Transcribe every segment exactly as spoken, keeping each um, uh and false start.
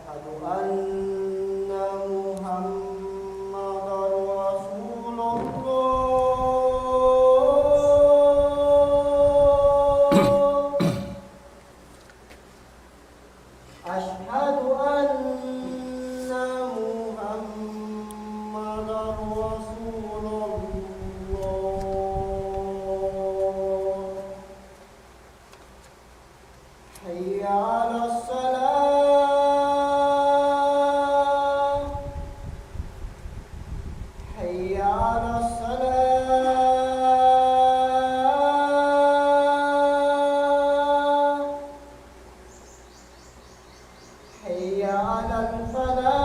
أشهد أن محمدا رسول الله. أشهد أن محمدا رسول الله. حي على الصلاة. حي على الصلاة. حي على الفلاح.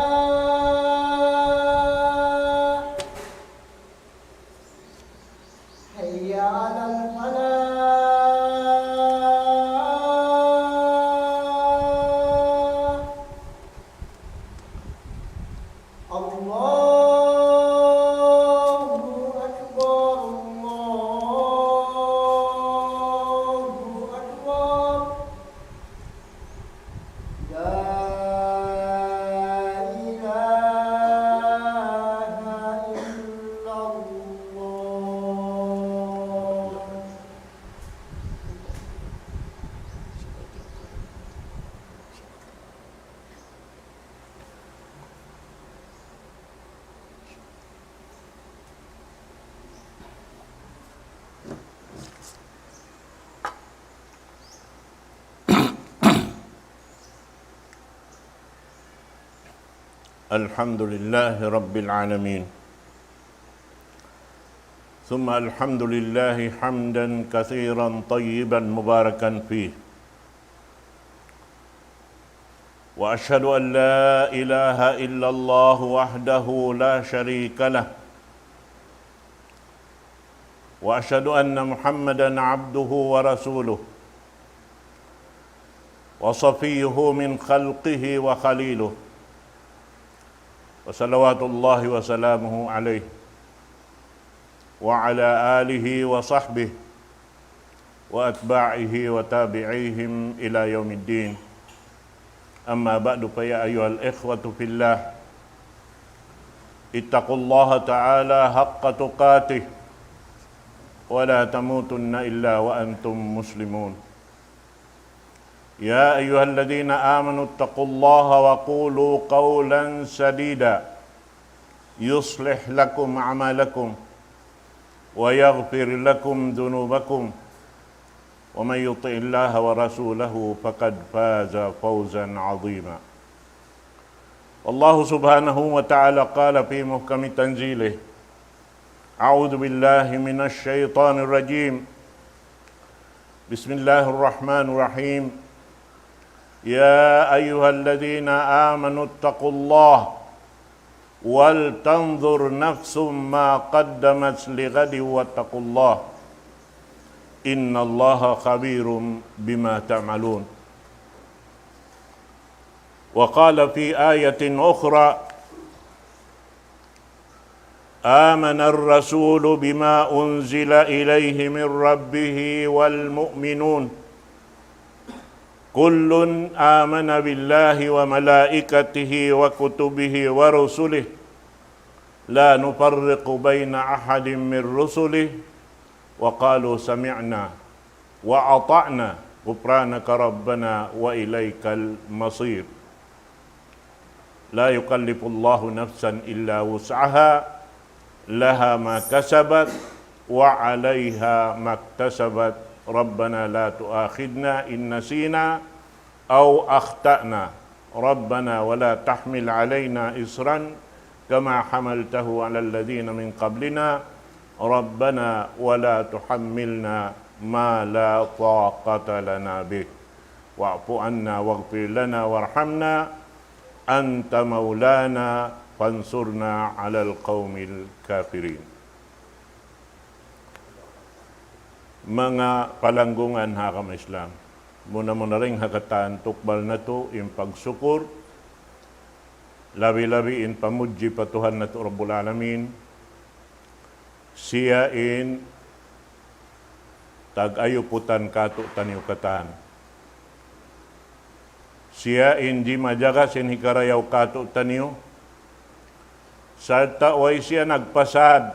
حي على الفلاح. الله أكبر، الله أكبر. لا إله إلا الله. الحمد لله رب العالمين. ثم الحمد لله حمدا كثيرا طيبا مباركا فيه. وأشهد أن لا إله إلا الله وحده لا شريك له. وأشهد أن محمدا عبده ورسوله وصفيه من خلقه وخليله، وصلوات الله وسلامه عليه وعلى آله وصحبه وأتباعه وتابعيهم إلى يوم الدين. أما بعد، فيا أيها الإخوة في الله، اتقوا الله تعالى حق تقاته ولا تموتن إلا وأنتم مسلمون. يا أيها الذين آمنوا اتقوا الله وقولوا قولا سديدا يصلح لكم أعمالكم ويغفر لكم ذنوبكم ومن يطع الله ورسوله فقد فاز فوزا عظيما. والله سبحانه وتعالى قال في محكم تنزيله: أعوذ بالله من الشيطان الرجيم. بسم الله الرحمن الرحيم. يا أيها الذين آمنوا اتقوا الله ولتنظر نفس ما قدمت لغد واتقوا الله إن الله خبير بما تعملون. وقال في آية أخرى: آمن الرسول بما أنزل إليه من ربه والمؤمنون كل آمن بالله وملائكته وكتبه ورسله لا نفرق بين أحد من رسله وقالوا سمعنا وأطعنا غفرانك ربنا وإليك المصير. لا يكلف الله نفسا إلا وسعها، لها ما كسبت وعليها ما اكتسبت. ربنا لا تؤاخذنا إن نسينا أو أخطأنا. ربنا ولا تحمل علينا إصرا كما حملته على الذين من قبلنا. ربنا ولا تحملنا ما لا طاقة لنا به. واعف عنا واغفر لنا وارحمنا أنت مولانا فانصرنا على القوم الكافرين. Manga palanggungan ha agama Islam, muna-muna dayn ha katan tukbal natu' in pagsukur, labi-labi in pamudji pa Tuhan natu' Rabbul Alamin, siya in tag-ayuputan kātu'niyu katan. Siya in jimajaga sin hikarayaw kātu'niyu, sarta' way siya nagpasad,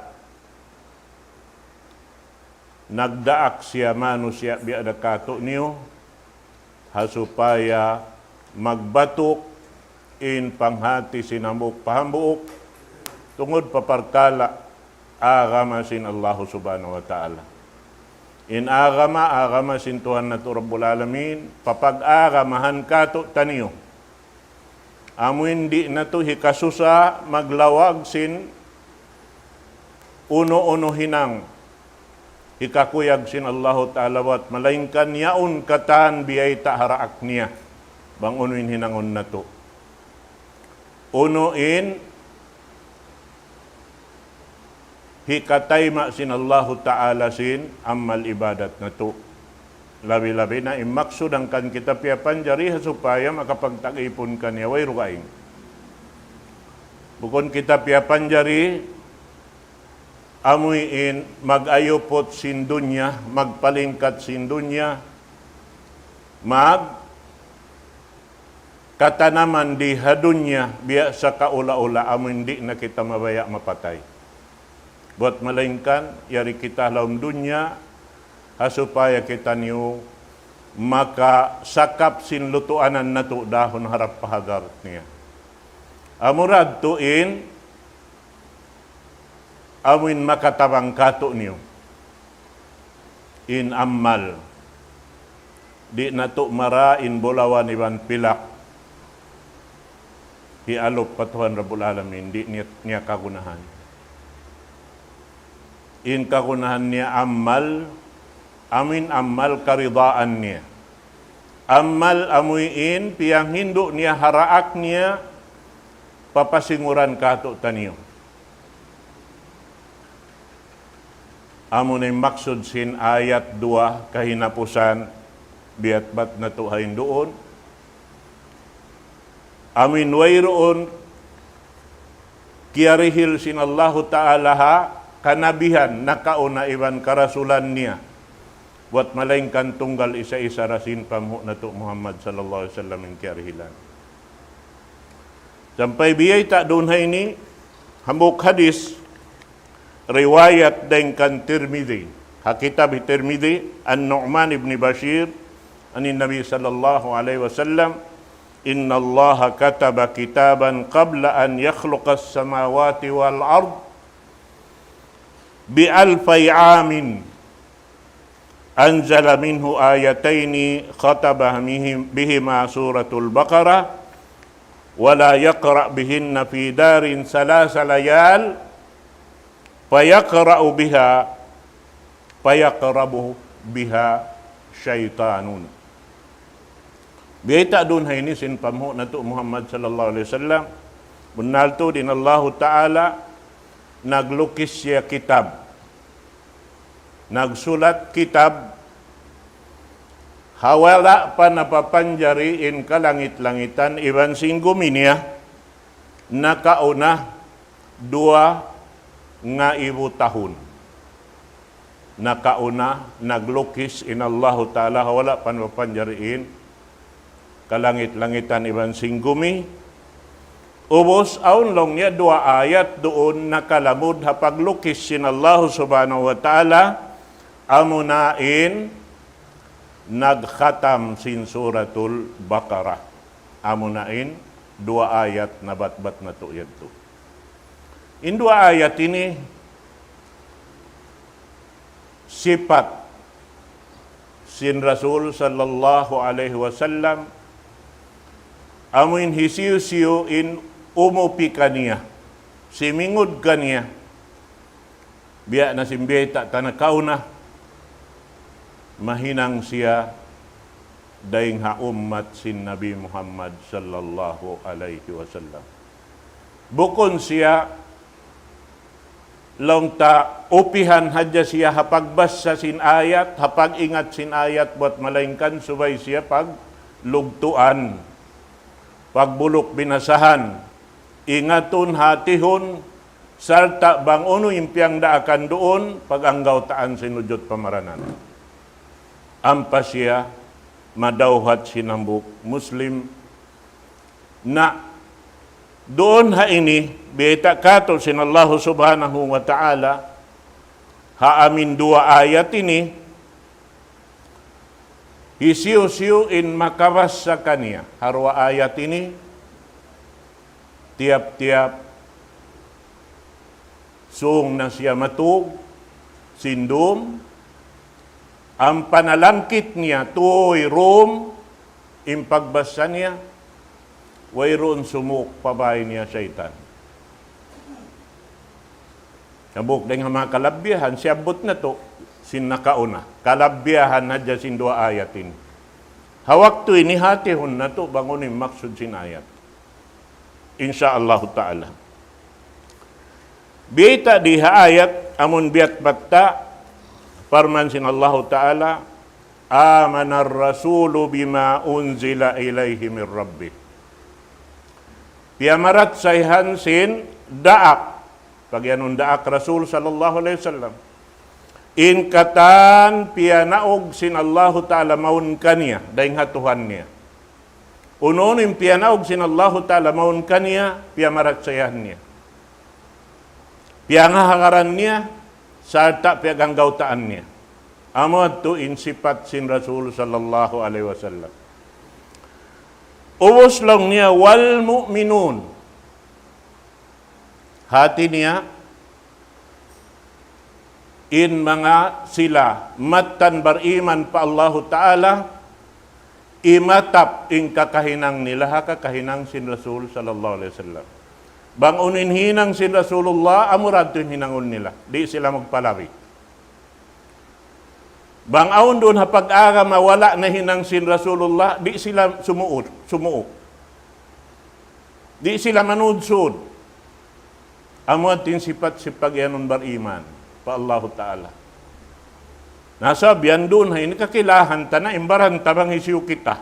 nagdaak siya manusiya' biya' da kātu'niyu, ha supaya magbatuk in panghati sin hambuuk pa hambuuk, tungud pa parkala' agama sin Allahu Subhanahu wa Ta'ala. In agama, agama sin Tuhan natu' Rabbul Alamin, papag-agamahan kātu'niyu. Amu in di' natu' hikasusa maglawag sin unu-unu hinang hikakuyag sin Allahu Ta'ala, bat malaingkan yaun katan biyayta' ha daak niya bang unu in hinangun natu'. Unu in hikatayma' sin Allahu Ta'ala sin amal ibadat natu'. Labi-labi na in maksud hangkan kita piyapanjari ha supaya makapagtag-ipun kaniya way dugaing. Bukun kita piyapanjari amuin mag-ayuput sin dunya, magpalingkat sin dunya, magkatanaman di ha dunya, biya' sa kaula-ula amuin di' na kita mabaya' mapatay. Bat malaingkan, yari kita ha lawm dunya, ha supaya kitaniyu makasakap sin lutuanan natu' dahun harap pa hadarat niya. Amura tuud in amuin makatabang kātu'niyu in amal. Di' natu' mara in bulawan iban pilak hialup pa Tuhan Rabbul Alamin, di' niya, niya kagunahan. In kagunahan niya amal, amuin amal karidaan niya. Amal amuin piyanghindu' niya ha daak niya, papasinguran kātu'niyu. Amu na in maksud sin ayat duwa kahinapusan, biya' bat natu' ha yan duun. Amuin wayruun kiyarihil sin Allahu Ta'ala ha kanabihan nakauna iban karasulan niya. Bat malaingkan tunggal isa-isa da sin panghu' natu' Muhammad sallallahu alayhi wasallam in kiyarihilan. Sampay biyayta' duun ha ini, hambuuk hadis, riwayat dayn kan Tirmidhi. Ha kitab Tirmidhi, عن نعمان بن بشير عن النبي صلى الله عليه وسلم، إن الله كتب كتابا قبل أن يخلق السماوات والأرض بألفي عام، أنزل منه آيتين ختم بهم-، بهما سورة البقرة، ولا يقرأ بهن في دار ثلاث ليال، فيقرأ بها، فيقرب بها شيطان. Biyayta' duun ha ini sin panghu' natu' Muhammad sallallahu alayhi wasallam, bunnal tuud in Allahu Ta'ala naglukis siya kitab, nagsulat kitab, ha wala' pa napapanjari in kalangit-langitan iban sin gumi niya, nakauna duwa ngaibu tahun. Nakauna naglukis in Allahu Ta'ala ha wala' pa napapanjari in kalangit-langitan iban sin gumi. Ubus awn laung niya duwa ayat duun nakalamud ha paglukis sin Allahu Subhanahu wa Ta'ala, amuna in nagkhatam sin Suratul Baqarah. Amuna in duwa ayat nabatbat natu' yadtu. In duwa ayat ini sipat sin Rasul sallallahu alayhi wasallam, amuin hisiyu-siyu in umupi kaniya, simingud kaniya, biya' na sin biyayta' ta nakauna, mahinang siya dayng ha ummat sin Nabi Muhammad sallallahu alayhi wasallam. Bukun siya laung ta upihan hadja siya ha pagbassa sin ayat, ha pag-ingat sin ayat, bat malaingkan subay siya paglugtuan, pagbuluk binasahan, ingatun, hatihun, sarta' bang unu in piyangdaakan duun, pag-anggawtaan sin wujud pamaranan. Ampa siya madawhat sin hambuuk Muslim, Na duun ha ini, biyayta' kātu' sin Allahu Subhanahu wa Ta'ala, ha amin duwa ayat ini, hisiyu-siyu in makabassa kaniya ha duwa ayat ini, tiyap-tiyap sūng na siya matūg sin dūm, ampa nalangkit niya tūy dūm in pagbassa niya, wayruun sumuuk pa bāy niya saytan. Sabab dayn ha manga kalabbiyahan, siyabbut natu' sin nakauna. Kalabbiyahan hadja sin duwa ayat ini. Ha waktu ini hatihun natu' bang unu in maksud sin ayat. Insya Allahu Ta'ala. Biyayta' di ha ayat, amun biya' batta', parman sin Allahu Ta'ala, آمن الرسول بما أنزل إليه من ربه. Piyamaratsayhan sin daak, pagiyanun daak Rasul sallallahu alayhi wasallam, in katan piyanaug sin Allahu Ta'ala mawn kaniya, dayn ha Tuhan niya. Unu-unu in piyanaug sin Allahu Ta'ala mawn kaniya, piyamaratsayhan niya. Piyangahagaran niya, sarta' piyaganggautaan niya. Amu yadtu in sipat sin Rasul sallallahu alayhi wasallam. Ubus laung niya, والمؤمنون. Hati niya, in manga sila mattan bariman pa Allahu Ta'ala, imatap in kakahinang nila ha kakahinang sin Rasul sallallahu alayhi wasallam. Bang unu in hinang sin Rasulullah, amura yadtu in hinangun nila. Di' sila magpalabi. Bang awn duun ha pag-agama wala' nahinang sin Rasulullah, di' sila sumuuk, sumuuk. Di' sila manudsud. Amu yadtu in sipat sin pagiyanun bariman pa Allahu Ta'ala. Na sabab yan duun ha ini kakilahan ta na in baran ta bang hisiyu kita.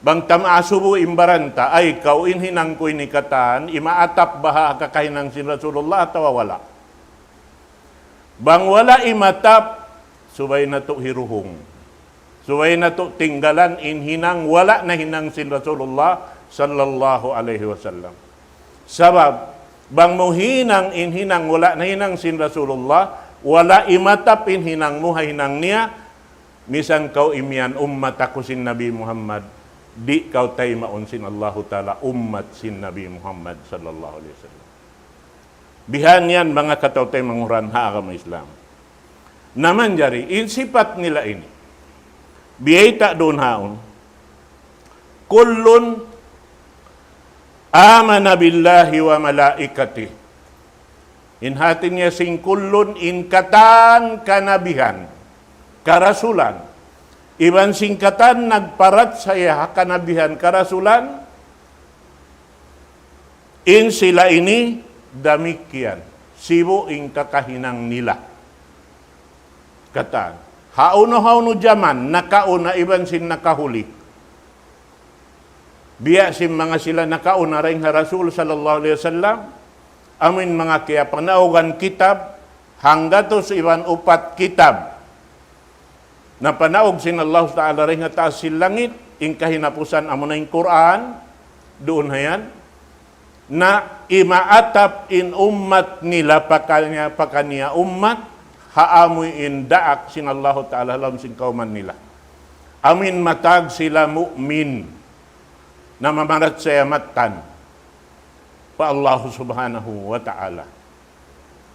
Bang ta maasubu in baran ta, ay, kaw, in hinang ku ini katan, imaatap baha' ha kakahinang sin Rasulullah atawa wala'. Bang wala' imatap, subay natu' hiruhung. Subay natu' tinggalan in hinang wala' nahinang sin Rasulullah sallallahu alayhi wasallam. Sabab, bang mu hinang in hinang wala' nahinang sin Rasulullah, wala' imatap in hinang mu ha hinang niya, misan kaw imiyan ummat aku sin Nabi Muhammad, di' kaw taymaun sin Allahu Ta'ala ummat sin Nabi Muhammad sallallahu alayhi wasallam. Bihan yan manga kataw-taymanghuran ha agama Islam. Na manjari, in sipat nila ini. Biyayta' duun haun. كل آمن بالله وملائكته. In hati niya sin kullun in katan kanabihan, karasulan. Iban sin katan nagparachaya ha kanabihan, karasulan, in sila ini damikkiyan. Sibu' in kakahinang nila. Katan. Hawnu-hawnu jaman, nakauna iban sin nakahuli. Biya' sin manga sila nakauna dayn ha Rasul sallallahu alayhi wasallam, amuin manga kiyapanaugan kitab, hanggatus iban upat kitab. Napanaug sin Allah Ta'ala dayn ha taas sin langit, in kahinapusan amuna in Qur'an, duun ha yan. Na imaatap in ummat nila pakaniya, pakaniya ummat, ha amuin daak sin Allahu Ta'ala ha lawm sin kawman nila. Amuin matag sila mu'min, namamarachaya mattan pa Allahu Subhanahu wa Ta'ala.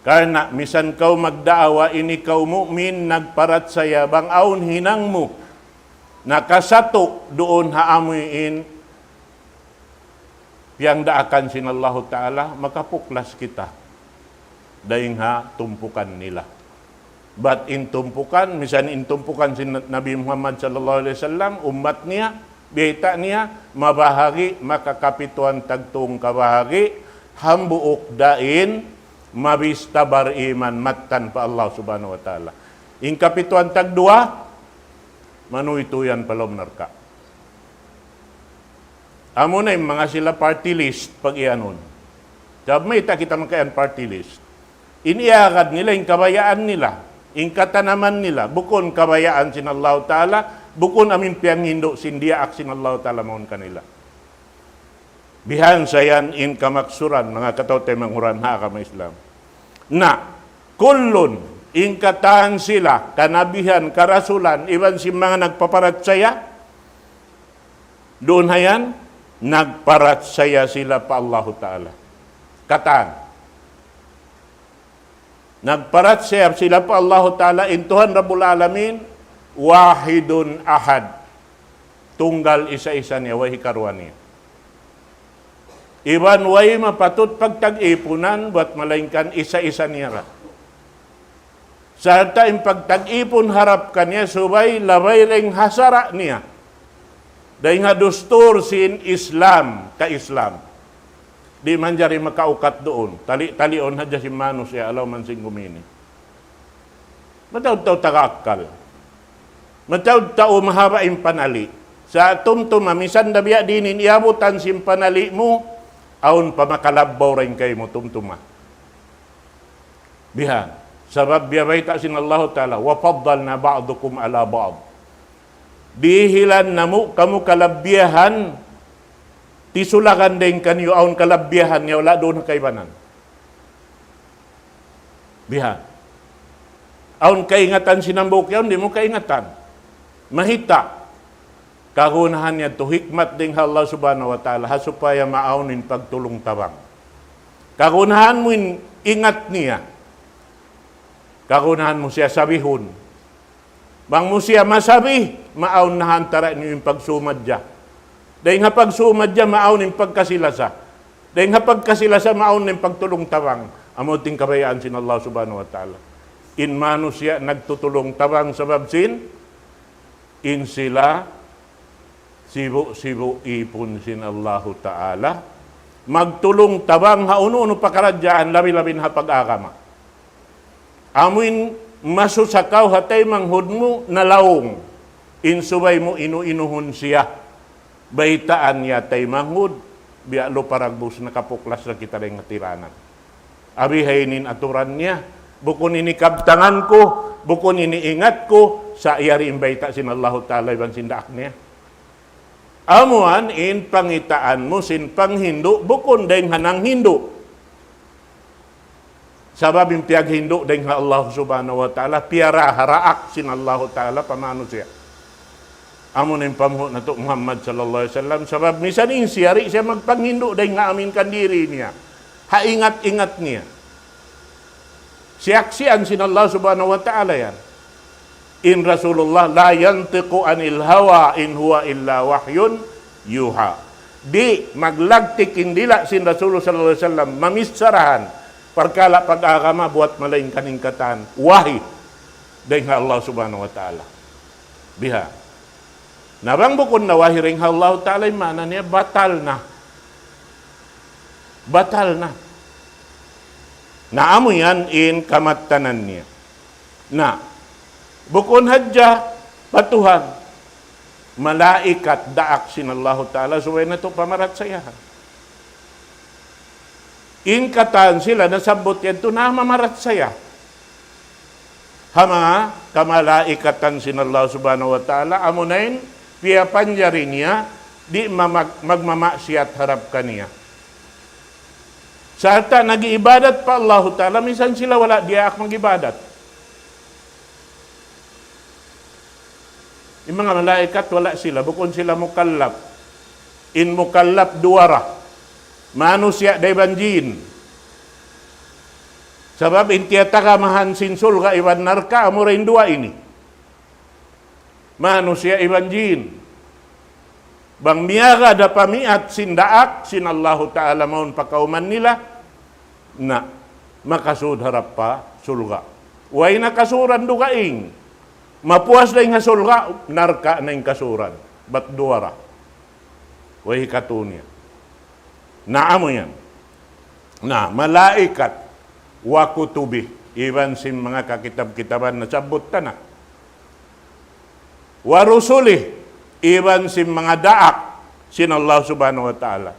Karna' misan kaw magdaawa ini kaw mu'min, nagparachaya, bang awn hinang mu nakasatu' duun ha amuin piyangdaakan sin Allahu Ta'ala, makapuklas kita dayn ha tumpukan nila. Bat in tumpukan, misan in tumpukan sin Nabi Muhammad sallallahu alayhi wasallam, ummat niya, biyayta' niya, mabahagi', makakapituan tagtung kabahagi', hambuuk da in mabista bariman mattan pa Allah Subhanahu wa Ta'ala. In kapituan tagduwa, manuytuyan pa lawm narka'. Amuna in manga sila party list pagiyanun. Sabab mayta' kita makayan party list. In iyagad nila, in kabayaan nila, in katanaman nila, bukun kabayaan sin Allahu Ta'ala, bukun amuin piyanghindu' sin diyaak sin Allahu Ta'ala mawn kanila. Bihan sa yan in kamaksuran, manga kataw-taymanghuran ha agama Islam. Na, kullun, in katan sila, kanabihan, karasulan, iban sin manga nagpaparachaya, duun ha yan, nagparachaya sila pa Allahu Ta'ala. Katan. Nagparachaya sila pa Allahu Ta'ala, in Tuhan Rabbul Alamin, wahidun ahad. Tunggal isa-isa niya, way hikaruwa niya. Iban way mapatut pagtag-ipunan, buwat malaingkan isa-isa niya ra. Sarta' in pagtag-ipun harap kaniya, subay labay dayn ha sara' niya. Dayn ha dustur sin Islam, ka-Islam. Di' manjari makaukat duun. Tali-taliun hadja sin manusiya', alaw man sin gumini. Mataud tau taga akkal. Mataud tau mahaba' in panali'. Sa' tumtuma, misan da biya' diin in iyabutan sin panali' mu, awn pa makalabbaw dayn kaymu tumtuma. Bihan. Sabab biya' bayta' sin Allahu Ta'ala, وفضلنا بعضكم على بعض. Dihilan namu' kamu kalabbiyahan, tisulagan dayn kaniyu awn kalabbiyahan niya wala' duun ha kaibanan. Bihan. Awn kaingatan sin hambuuk yaun, di' mu kaingatan. Mahita'. Kagunahan niya tu hikmat dayn ha Allah Subhanahu wa Ta'ala, ha supaya maawn in pagtulung-tabang. Kagunahan mu in ingat niya. Kagunahan mu siya sabihun. Bang mu siya masabi, maawn na ha antara' niyu in pagsumadja. Dayn ha pagsumadja, maawn in pagkasi-lasa. Dayn ha pagkasi-lasa, maawn in pagtulung-tabang. Amu in kabayaan sin Allah Subhanahu wa Ta'ala. In manusiya' nagtutulung-tabang sabab sin, in sila sibu'-sibu' ipun sin Allahu Ta'ala. Magtulung-tabang ha unu-unu pakaradjaan, labi-labi na ha pag-agama. Amu in masusa kaw ha taymanghud mu nalaung. In subay mu inu-inuhun siya. Baytaan niya taymanghud, biya' lupa dagbus nakapuklas na kita dayn ha tiranan. Abi ha ini in aturan niya, bukun ini kabtangan ku, bukun ini ingat ku, sa' yari in bayta' sin Allahu Ta'ala iban sin daak niya. Amuan in pangitaan mu sin panghindu', bukun dayn ha nanghindu'. Sabab in piyaghindu' dayn ha Allah Subhanahu wa Ta'ala, piyara ha daak sin Allahu Ta'ala pa manusiya'. Amu na in panghu' natu' Muhammad sallallahu alayhi wasallam, sabab misan in siya di' siya magpanghindu' dayn ha amu in kandiri niya. Ha ingat-ingat niya. Siyaksian sin Allah Subhanahu wa Ta'ala yan. In Rasulullah, لا ينطق عن الهوى إن هو إلا وحي يوحى. Di' maglagtik in dila' sin Rasulullah sallallahu alayhi wasallam, mamichara ha parkala' pag-agama buwat malaingkan in katan wahi dayn ha Allah Subhanahu wa Ta'ala. Biha. Na bang bukun na wahi dayn ha Allah Ta'ala, in maana niya batal na. Batal na. Na amu yan in kamattanan niya. Na, bukun hadja pa Tuhan, malaikat daak sin Allahu Ta'ala, subay natu' pamarachayahan. In katan sila nasabbut yadtu na mamarachaya ha manga kamalaikatan sin Allah Subhanahu wa Ta'ala, amu na in piyapanjari niya, di' mamag-, magmamaksiyat harap kaniya. Sarta' nag-iibadat pa Allahu Ta'ala, misan sila wala' diyaak mag-ibadat. In manga malaikat wala' sila, bukun sila mukallaf. In mukallaf duwa ra. Manusiya' da iban jin. Sabab in tiyatagamahan sin surga' iban narka' amura in duwa ini. Manusiya' iban jin. Bang miyaga da pamiat sin daak sin Allahu Ta'ala mawn pa kawman nila, na makasud harap pa surga'. Way na kasuran dugaing. Mapuas da in ha surga', narka' na in kasuran. Bat duwa ra. Way hikatu niya. Na amu yan. Na, malaikat, wa kutubih, iban sin manga kakitab-kitaban nasabbut ta na. Wa rusulih, iban sin manga daak sin Allah Subhanahu wa Ta'ala.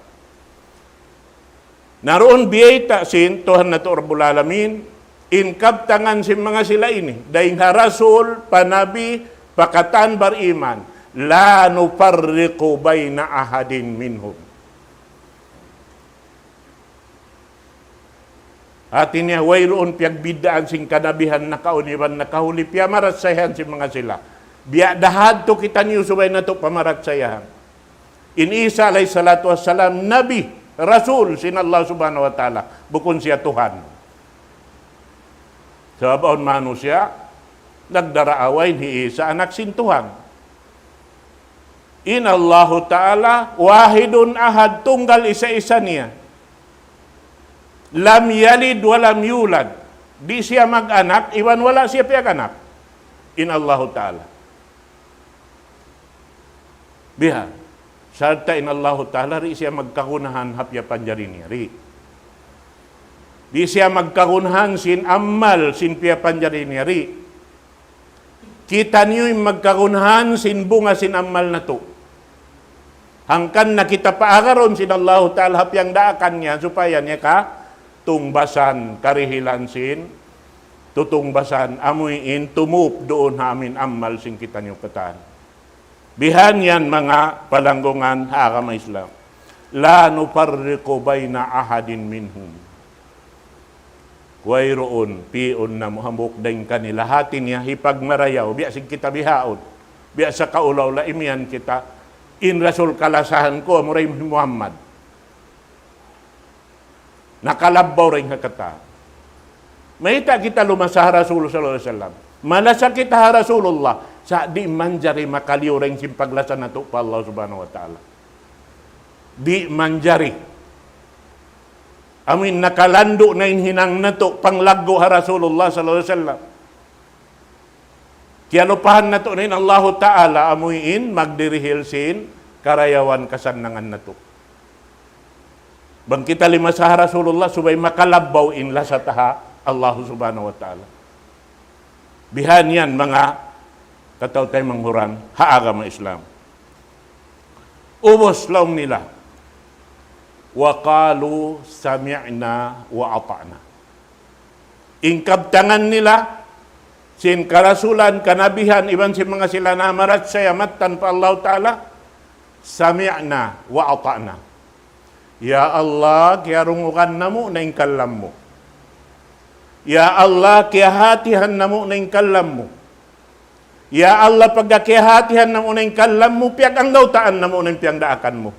Na duun biyayta' sin Tuhan natu' Rabbul Alamin, in kabtangan sin manga sila ini, dayn ha rasul, pa nabi, pa katan bariman, لا نفرق بين أحد منهم. Hati niya, wayruun piyagbiddaan sin kanabihan nakauna iban nakahuli, piyamaratsaya sin manga sila. Biya' da hadtu kitaniyu subay natu' pamaratsayaan. In Isa alayhi salatu wassalam, Nabi, Rasul sin Allah Subhanahu wa Ta'ala, bukun siya Tuhan. Sabab awn manusiya', nagdaraawa in hi Isa anak sin Tuhan. In Allahu Ta'ala, wahidun ahad, tunggal isa-isa niya. Lam yalid wa lam yulad. Di' siya mag-anak, iban wala' siya piyag-anak. In Allahu Ta'ala. Biha. Sarta' in Allahu Ta'ala, di' siya magkagunahan ha piyapanjari niya. Di'. Di' siya magkagunahan sin amal, sin piyapanjari niya. Di'. Kitaniyu in magkagunahan sin bunga sin amal natu'. Hangkan na kita paagarun sin Allahu Ta'ala ha piyagdaakan niya supaya niya katungbasan, karihilan sin, tutungbasan, amuin tumup duun ha amin amal sin kitaniyu katan. Bihan yan manga palanggungan ha agama Islam. لا نفرق بين أحد منهم. Wayruun, pi'un namu' hambuuk dayn kanila. Hati niya, hipagmarayaw, biya' sin kita bihaun. Biya' sa kaula-ula imiyan kita, in Rasul kalasahan ku, amura hi Muhammad. Nakalabbaw dayn ha katan. Mayta' kita lumasa ha Rasul sallallahu alayhi wasallam. Malasa kita ha Rasulullah, sa' di' manjari makaliyu dayn sin paglasa natu' pa Allah Subhanahu wa Ta'ala. Di' manjari. Amuin nakalandu' na in hinang natu' panglaggu' ha Rasulullah sallallahu alayhi wasallam. Kiyalupahan natu' na in Allahu Ta'ala amuin magdirihil sin karayawan kasannangan natu'. Bang kita limasa ha Rasulullah subay makalabbaw in lasa ta ha Allah Subhanahu wa Ta'ala. Bihan yan manga kataw-taymanghuran ha agama Islam. Ubus laung nila, وقالوا سمعنا وأطعنا. In kabtangan nila, sin karasulan, kanabihan, iban sin manga sila namaratsaya mattan pa Allah Ta'ala, سمعنا وأطعنا. Ya Allah, kiyarungugan namu' na in kalam mu. Ya Allah, kiyahatihan namu' na in kalam mu. Ya Allah, pagka kiyahatihan namu' na in kalam mu, piyaganggawtaan namu' na in piyagdaakan mu.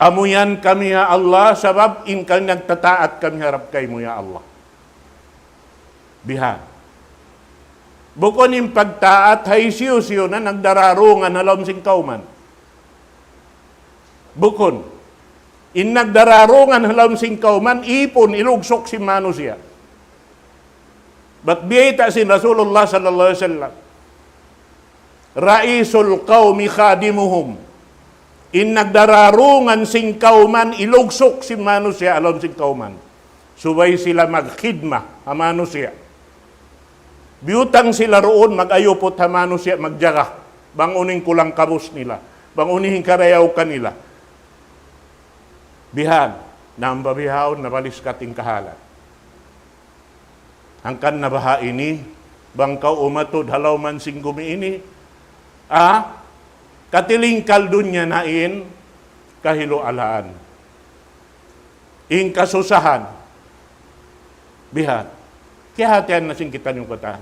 Amu yan kami, ya Allah, sabab in kami nagtataat kami harap kaymu, ya Allah. Bihan. Bukun in pagtaat ha hisiyu-siyu na nagdararungan ha lawm sin kawman. Bukun. In nagdararungan ha lawm sin kawman, ipun, ilugsuk sin manusiya'. Bat biyayta' sin Rasulullah sallallahu alayhi wasallam, رئيس القوم خادمهم. In nagdararungan sin kawman, ilugsuk sin manusiya' ha lawm sin kawman. Subay sila magkhidma ha manusiya'. Biyutang sila duun, mag-ayuput ha manusiya', magjaga. Bang unu in kulang kabus nila. Bang unu in karayaw kanila. Bihan, nambahun, nabaliskat in kahalan. Hangkan na baha' ini, bang kaw umatud ha lawm sin gumi ini, ah, katilingkal dunya na in kahilu-alaan. In kasusahan. Bihan. Kiyahatihan na sin kitaniyu katan.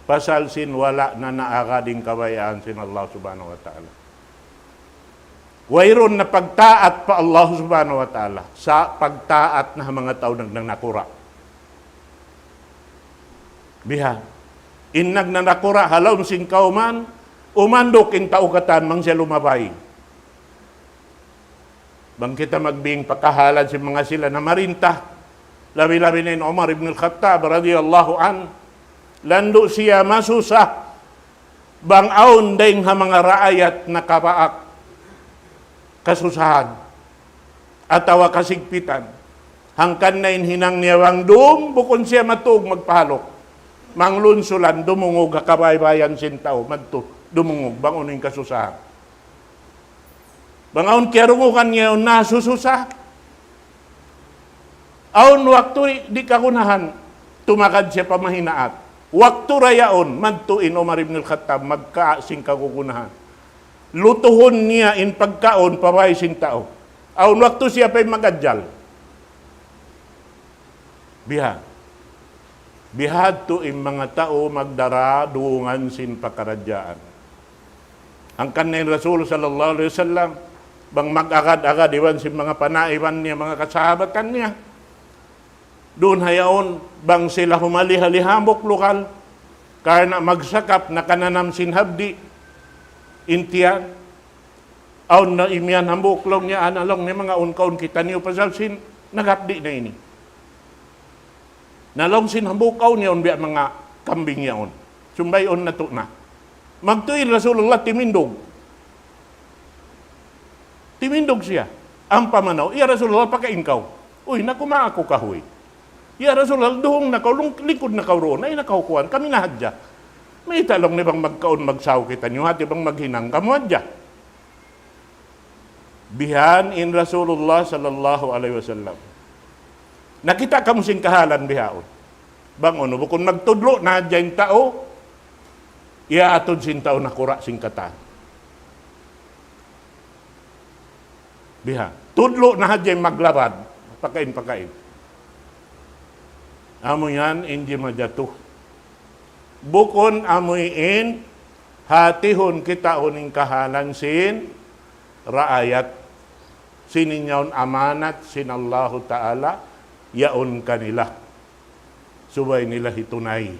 Pasal sin wala' na naagad in kabayaan sin Allah Subhanahu wa Ta'ala. Wayruun na pagtaat pa Allah Subhanahu wa Ta'ala. Sa' pagtaat na ha manga tau nag-, nagnanakura'. Bihan. In nagnanakura' ha lawm sin kawman, umanduk in tau katan bang siya lumabay. Bang kita magbing pa kahalan sin manga sila namarinta. Labi-labi na in Umar ibn al-Khattab radiyallahu anhu. Landu' siya masusa. Bang awn dayng ha manga raayat nakapaak kasusahan atawa kasigpitan. Hangkan na in hinang niya bang dum, bukun siya matug magpahaluk. Manglunsulan, dumungug ha kabaybayan sin tau, madtu, dumungug, bang unu in kasusahan. Bang awn kiyarungugan niya yaun nasususa. Awn waktu di' kagunahan, tumagad siya pa mahinaat. Waktu da yaun, madtu in Umar ibn al-Khattab, magkaa sin kagugunahan. Lutuhun niya in pagkaun pa bāy sin tau. Awn waktu siya pa'y mag-ajal. Biha. Bihadtu in manga tau magdara dungan sin pakaradjaan. Hangkan na in Rasul sallallahu alayhi wasallam, bang mag-agad-agad iban sin manga panaiban niya, manga kasahabatan niya. Duun ha yaun, bang sila humali-hali hambuuk lukal, karna' magsakap nakananam sin habdi, in tiyan, awn na imiyan hambuuk laung niya, ana laung niya, manga awn kaun kitaniyu pasal sin naghapdi na ini. Na laung sin hambuuk awn yaun biya' manga kambing yaun. Sumbay'un natu' na. Magtuy Rasulullah timindug. Timindug siya. Ampa manaw, "Ya Rasulullah, pakain kaw." "Uy, naku, ma aku kahuy." "Ya Rasulullah, duhung na kaw, lung-, lingkud na kaw duun. Ay na kaw kuwan, kami na hadja." "Mayta' laung niya bang magkaun magsaw kitaniyu, hati bang maghinang kamu hadja." Bihan in Rasulullah sallallahu alayhi wasallam. Nakita' kamu sin kahalan bihaun. Bang unu, bukun magtudlu' na hadja in tau, iyaatud sin tau nakura' sin katan. Bihan. Tudlu' na hadja in maglabad. Pakain, pakain. Amu yan in di' majatu. Bukun amu in hatihun kitaun in kahalan sin raayat. Sin in yaun amanat sin Allahu Ta'ala yaun kanila. Subay nila hitunay.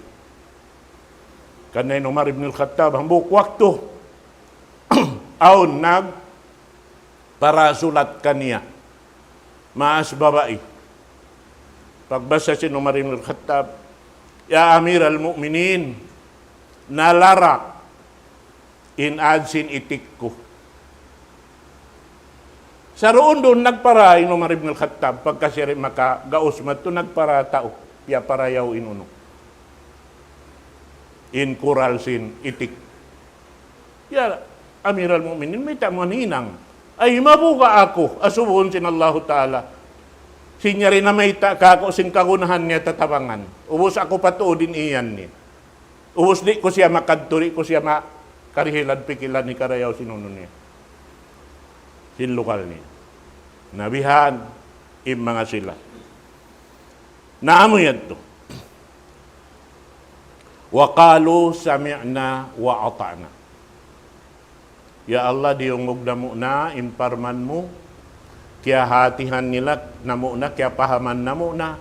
Karna' in Umar ibn al-Khattab, hambuuk waktu, awn nagparasulat kaniya. Maas babai. Pagbasa sin Umar ibn al-Khattab, "Ya Amir al-Mu'minin, nalarak in ad sin itik ku." Saruun-duun nagpara in Umar ibn al-Khattab, pagka siya di' makagaus madtu nagpara tau, piyaparayaw in unu. In kural sin itik. "Ya Amir al-Mu'minin, mayta' mu hinang?" "Ay, mabuga' aku, asubuhun sin Allahu Ta'ala. Sin yari namayta' kaku' sin kagunahan niya tatabangan. Ubus aku patuud in iyan niya. Ubus di' ku siya makadtu, di' ku siya makarihilan pikilan hikarayaw sin unu niya. Sin lukal niya." Na bihan, in manga sila. Na amu yadtu. وقالوا سمعنا وأطعنا. "Ya Allah, diyungug namu' na in parman mu, kiyahatihan nila namu' na, kiyapahaman namu' na,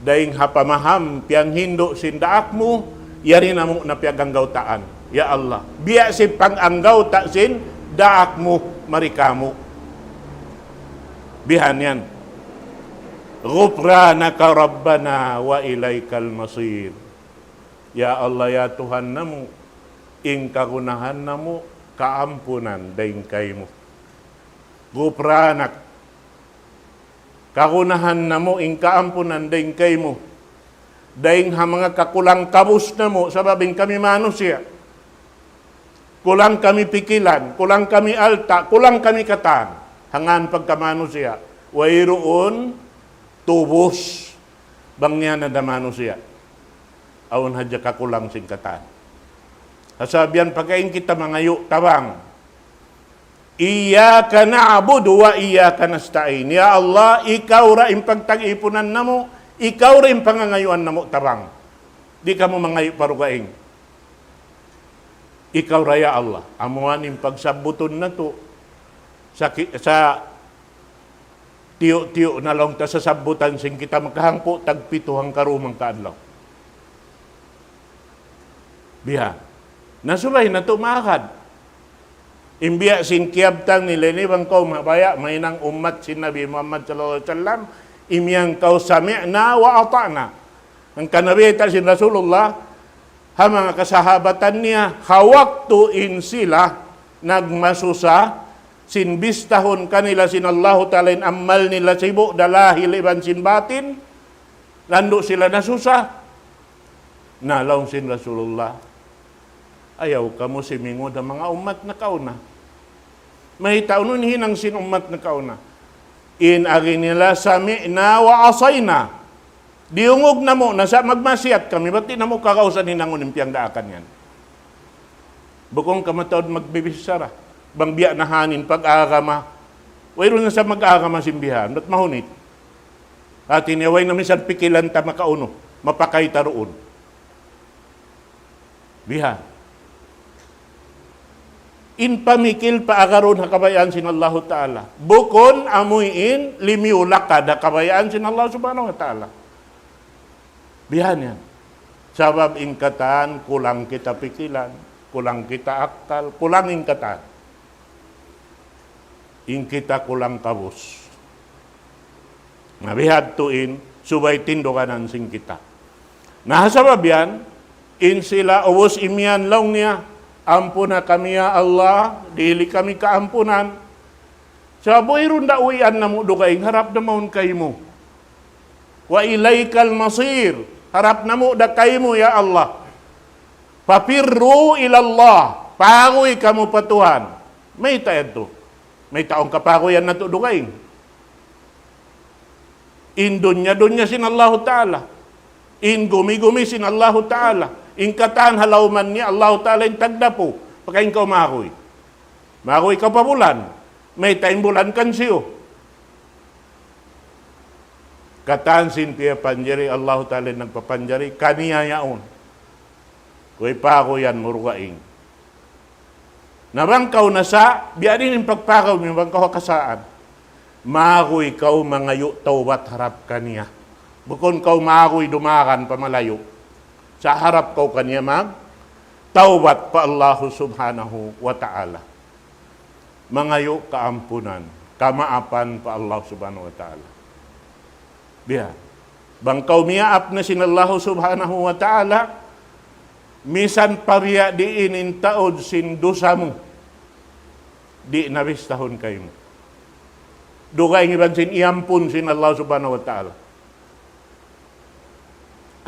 dayn ha pamaham piyanghindu' sin daak mu, yari namu' na piyaganggautaan. Ya Allah, biya' sin panganggauta' sin daak mu mari kamu." Bihan yan. غفرانك ربنا وإليك المصير. Ya Allah, ya Tuhan namu', in kagunahan namu', kaampunan dayn kaymu. غفرانك. Kagunahan namu', in kaampunan dayn kaymu. Dayn ha manga kakulang-kabus namu', sabab in kami manusiya'. Kulang kami pikilan, kulang kami alta', kulang kami katan. Hangkan pagka manusiya', wayruun tubus bang niya na da manusiya'. Awn hadja kakulang sin katan. Sabab yan pagka in kita mangayu' tabang. إياك نعبد وإياك نستعين. Ya Allah, ikaw ra in pagtag-ipunan namu', ikaw ra in pangangayuan namu' tabang. Di' kamu mangayu' pa dugaing. Ikaw ra, ya Allah. Amu yan in pagsabbutun natu'. Sa ki-, sa tiyu'-tiyu' na laung ta sasabbutan sin kita makahangpu' tagpitu hangkaruwa mangkaadlaw. Biha. Na subay natu' maagad. In biya' sin kiyabtang nila ini bang kaw mabaya', mahinang ummat sin Nabi Muhammad sallallahu alayhi wasallam, imiyan kaw سمعنا وأطعنا. Hangkan na bayta' sin Rasulullah, ha manga kasahabatan niya, ha waktu in sila nagmasusa, sin bistahun kanila sin Allahu Ta'ala in amal nila sibu', da lahil iban sin batin, landu' sila nasusa. Na laung sin Rasulullah, ayaw kamu simingud ha manga ummat nakauna. Mayta' unu in hinang sin ummat nakauna? In agi nila, سمعنا وعصينا. Diyungug namu' na sa' magmaksiyat kami, bat di' namu' kagausan hinangun in piyagdaakan yan. Bukun ka mataud magbibichara. Bang biya' na ha yan in pag-agama. Wayruun na sa' mag-agama sin bihan, bat mahunit. Hati niya way na misan pikilan ta makaunu, mapakay ta duun. Bihan. In pamikil paagarun ha kabayaan sin Allahu Ta'ala. Bukun amuin limiyu lakad ha kabayaan sin Allah Subhanahu wa Ta'ala. Bihan yan. Sabab in katan kulang kita pikilan, kulang kita akal, kulang in katan. In kita kulang kabus. Na bihadtu in subay tinduganan sin kita. Na ha sabab yan, in sila ubus imiyan laung niya, "Ampuna kami ya Allah, dihili kami kaampunan." Sabab wayruun da uwian namu' dugaing, harap da mawn kaymu. "Wa ilaykal masir." Harap namu' da kaymu ya Allah. "Fafirru ilallah." Paguy kamu pa Tuhan. Mayta' yadtu? Mayta' awn kapaguyan natu' dugaing? In dunya-dunya sin Allahu Ta'ala. In gumi-gumi sin Allahu Ta'ala. In katan ha lawman niya Allahu Ta'ala in tagdapu. Pakain kaw maguy. Maguy kaw pa bulan. Mayta' in bulan kansiyu? Katan sin piyapanjari Allahu Ta'ala in nagpapanjari. Kaniya yaun. Kuy paguyan mu dugaing. Na bang kaw nasa', biya' diin in pagpagaw mu bang kaw ha kasaan. Maguy kaw mangayu' tawbat harap kaniya. Bukun kaw maguy dumagan pa malayu'. Sa' harap kaw kaniya magtawbat pa Allahu Subhanahu wa Ta'ala. Mangayu' kaampunan, kamaapan pa Allah Subhanahu wa Ta'ala. Biya'. Bang kaw miyaap na sin Allah Subhanahu wa Ta'ala, misan pa biya' diin in taud sin dusa mu, di' na bistahun kaymu. Dugaing iban sin iyampun sin Allah Subhanahu wa Ta'ala.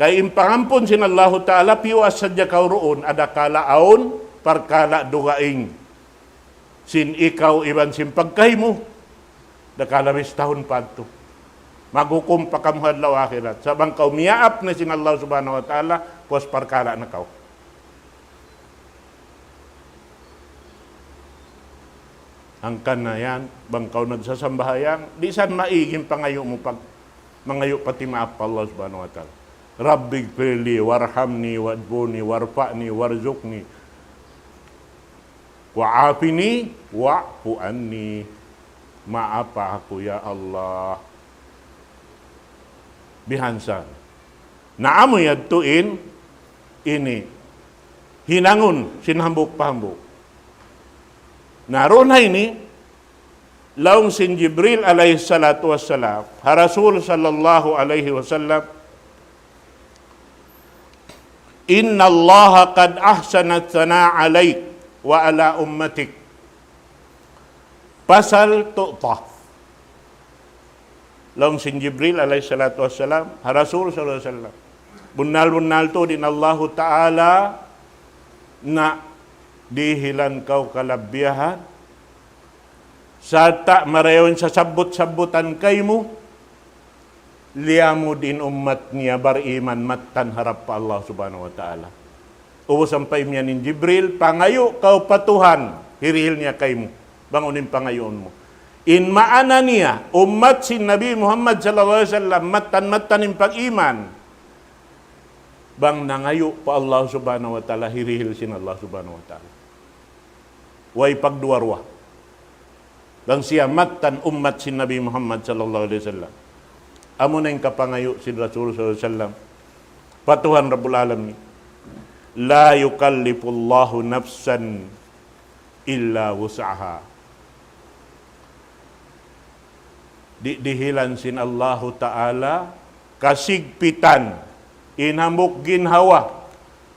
Kay in pangampun sin Allahu Ta'ala, piyuas sadja kaw duun, adakala awn parkala' dugaing sin ikaw iban sin pagkahi mu, dakala' bistahun pa adtu. Maghukum pa kamu ha adlaw akhirat. Sa' bang kaw miyaap na sin Allah Subhanahu wa Ta'ala, puas parkala' na kaw. Hangkan na yan, bang kaw nagsasambahayang, di' san maig in pangayu' mu pag-, mangayu' pa timaap pa Allah Subhanahu wa Ta'ala. رب اغفر لي وارحمني واعف عني وارفعني وارزقني وعافني واعف عني. Maapa aku, ya Allah. Bihan san. Na amu yadtu in, ini, hinangun sin hambuuk pa hambuuk. Na duun ha ini, laung sin Jibril alayhi salatu wassalam, ha Rasul sallallahu alayhi wasallam, إن الله قد أحسن الثناء عليك وعلى أمتك فسل تعط. Laung sin Jibril alayhi salatu wassalam, ha Rasul sallallahu alayhi wasallam, bunnal-bunnal tuud in Allahu Ta'ala na dihilan kaw kalabbiyahan, sarta' marayaw in sasabbut-sabbutan kaymu, liyamud in ummat niya bariman mattan harap pa Allah Subhanahu wa Ta'ala. Ubus ampa imiyan in Jibril, pangayu' kaw pa Tuhan, hirihil niya kaymu. Bang unu in pangayuun mu. In maana niya, ummat sin Nabi Muhammad sallallahu alayhi wasallam, mattan-mattan in pag-iman. Bang nangayu' pa Allah Subhanahu wa Ta'ala, hirihil sin Allah Subhanahu wa Ta'ala. Way pagduwa-ruwa. Bang siya mattan ummat sin Nabi Muhammad sallallahu alayhi wasallam. Amu na in kapangayu' sin Rasul sallallahu alayhi wasallam pa Tuhan Rabbul Alamin. لا يكلف الله نفسا إلا وسعها. Di' dihilan sin Allahu Ta'ala kasigpitan in hambuuk ginhawa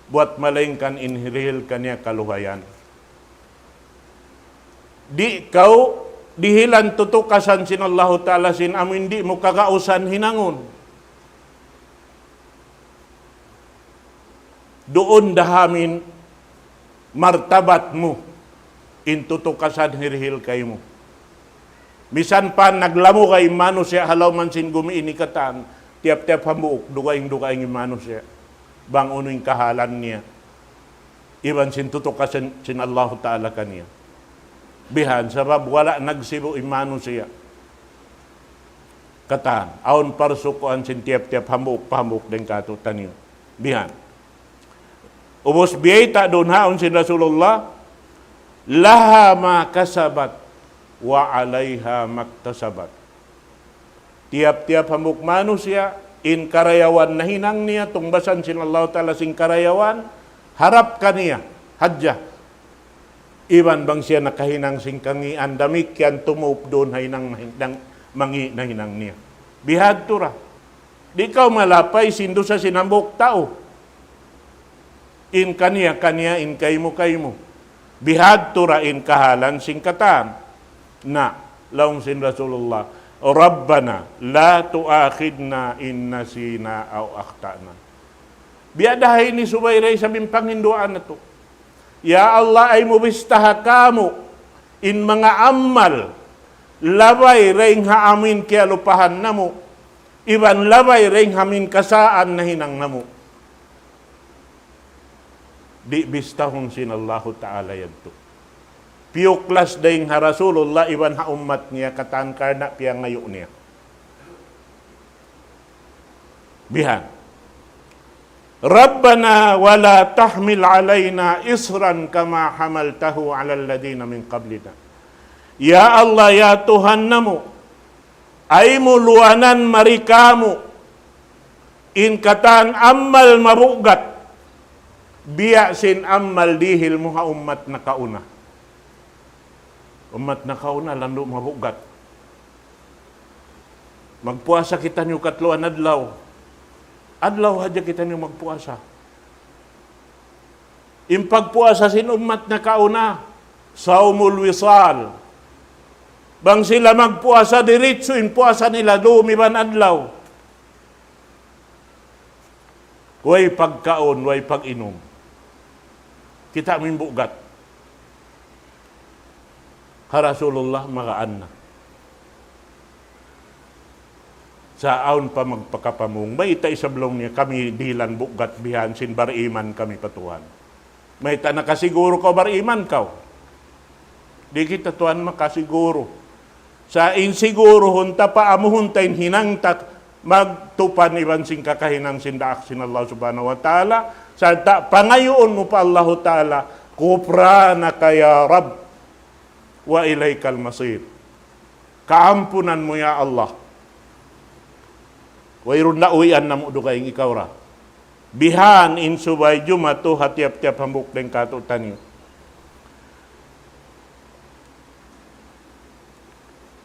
buat malaingkan in hirihil kaniya kaluhayan. Di' kaw dihilan tutukasan sin Allahu Ta'ala sin amu in di' mu kagausan hinangun. Duun da ha amin martabat mu in tutukasan hirihil kaymu. Misan pa naglamugay in manusiya' ha lawm sin gumi ini katan, tiyap-tiyap hambuuk, dugaing-dugaing in manusiya'. Bang unu in kahalan niya. Iban sin tutukasan sin Allahu Ta'ala kaniya. Bihan, sabab wala' nagsibu' in manusiya'. Katan, awn parsukuan sin tiyap-tiyap hambuuk pa hambuuk dayn kātu'niyu. Bihan. Ubus biyayta' duun haun sin Rasulullah, لها ما كسبت وعليها ما اكتسبت. Tiyap-tiyap hambuuk manusiya', in karayawan nahinang niya, tungbasan sin Allahu Ta'ala sin karayawan, harap kaniya, hadja. Iban bang siya nakahinang sin kangīan, damikkiyan tumup duun ha hinang, hinang, mangī' nahinang niya. Bihadtu ra. Di' kaw malapay sin dusa sin hambuuk tau. In kaniya-kaniya, in kaymu-kaymu. Bihadtu ra in kahalan sin katan. Na, laung sin Rasulullah, ربنا لا تؤاخذنا إن نسينا أو أخطأنا. Biya' da ha ini subay da isab in panginduwaa natu'. Ya Allah, ayaw mu bistaha kāmu' in manga amal, labay dayn ha amu in kiyalupahan namu', iban labay dayn ha amu in kasaan nahinang namu'. Di' bistahun sin Allahu Ta'ala yadtu. Piyuklas dayn ha Rasulullah iban ha ummat niya katan karna' piyangayu' niya. Bihan. ربنا ولا تحمل علينا إصرا كما حملته على الذين من قبلنا. Ya Allah, ya Tuhan namu', ayaw mu luwanan mari kāmu' in katan amal mabugat, biya' sin amal dihil mu ha ummat nakauna. Ummat nakauna, landu' mabugat. Magpuasa kitaniyu katluan adlaw. Adlaw hadja kitaniyu magpuasa. In pagpuasa sin ummat nakauna, صوم الوصال. Bang sila magpuasa diritsu, in puasa nila dum iban adlaw. Way pagkaun, way pag-inum. Kita' mu in bugat. Ha Rasulullah, magaan na. Sa' awn pa magpakapamung. Bayta' isab laung niya, kami dihilan bugat bihan sin bariman kami pa Tuhan. Mayta' nakasiguru kaw bariman kaw? Di' kita tuwan makasiguru. Sa' in siguruhun ta, paamuhun ta in hinang ta, magtupan iban sin kakahinang sin daak sin Allah Subhanahu wa Ta'ala, sarta' pangayuun mu pa Allahu Ta'ala, غفرانك يا رب وإليك المصير. Kaampunan mu, ya Allah. Wayruun na uwian namu' dugaing ikaw ra. Bihan in subay jumatu ha tiyap-tiyap hambuuk dayn kātu'niyu.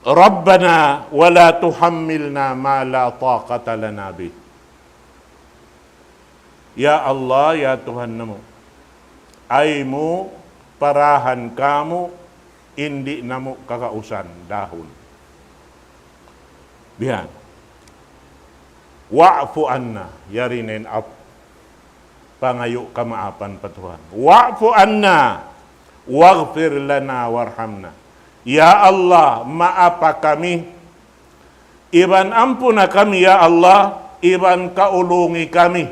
ربنا ولا تحملنا ما لا طاقة لنا به. Ya Allah, ya Tuhan namu', ayaw mu parahan kāmu' in di' namu' kagausan dahun. Bihan. واعف عنا, yari na in af-, pangayu' kamaapan pa Tuhan. واعف عنا واغفر لنا وارحمنا. Ya Allah, maapa kami, iban ampuna kami, ya Allah, iban kaulungi kami.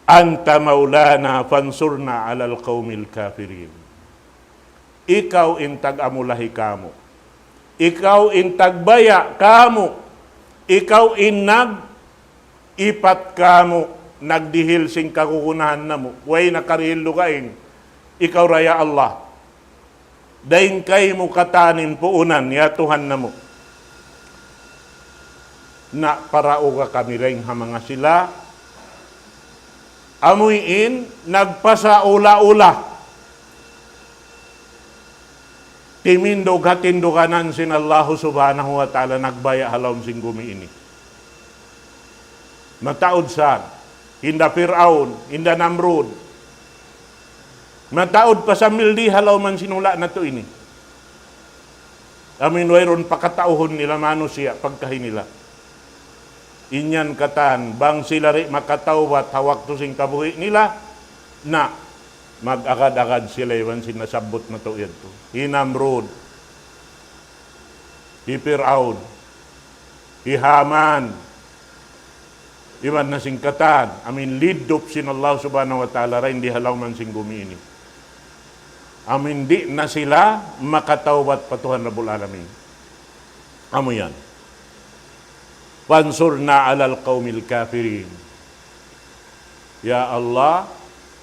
أنت مولانا فانصرنا على القوم الكافرين. Ikaw in tag-amulahi kāmu'. Ikaw in tagbaya' kāmu'. Ikaw in nag-ipat kāmu', nagdihil sin kagunahan namu'. Way nakarihil dugaing. Ikaw ra, ya Allah. Dayn kaymu katan in puunan, ya Tuhan namu'. Na parauga kami dayn ha manga sila. Amu in nagpasaula-ula. Timindug ha tinduganan sin Allahu Subhanahu wa Ta'ala, nagbaya' ha lawm sin gumi ini. Mataud sa, hinda Pir'aun, hinda Namrud. Mataud pa sambil di ha lawm sin hula' natu' ini. Amu in wayruun pakatauhun nila manusiya' pagkahi nila. In yan katan, bang sila di' makatawbat ha waktu sin kabuhi' nila, na mag-agad-agad sila iban sin nasabbut natu' yadtu. Hi Namrud, hi Pir'aun, hi Haman, iban na sin katan, amu in liddup sin Allah Subhanahu wa Ta'ala dayn di ha lawm sin gumi ini. Amu in di' na sila makatawbat pa Tuhan Rabbul Alamin. Amu yan. فانصرنا على القوم الكافرين. Ya Allah,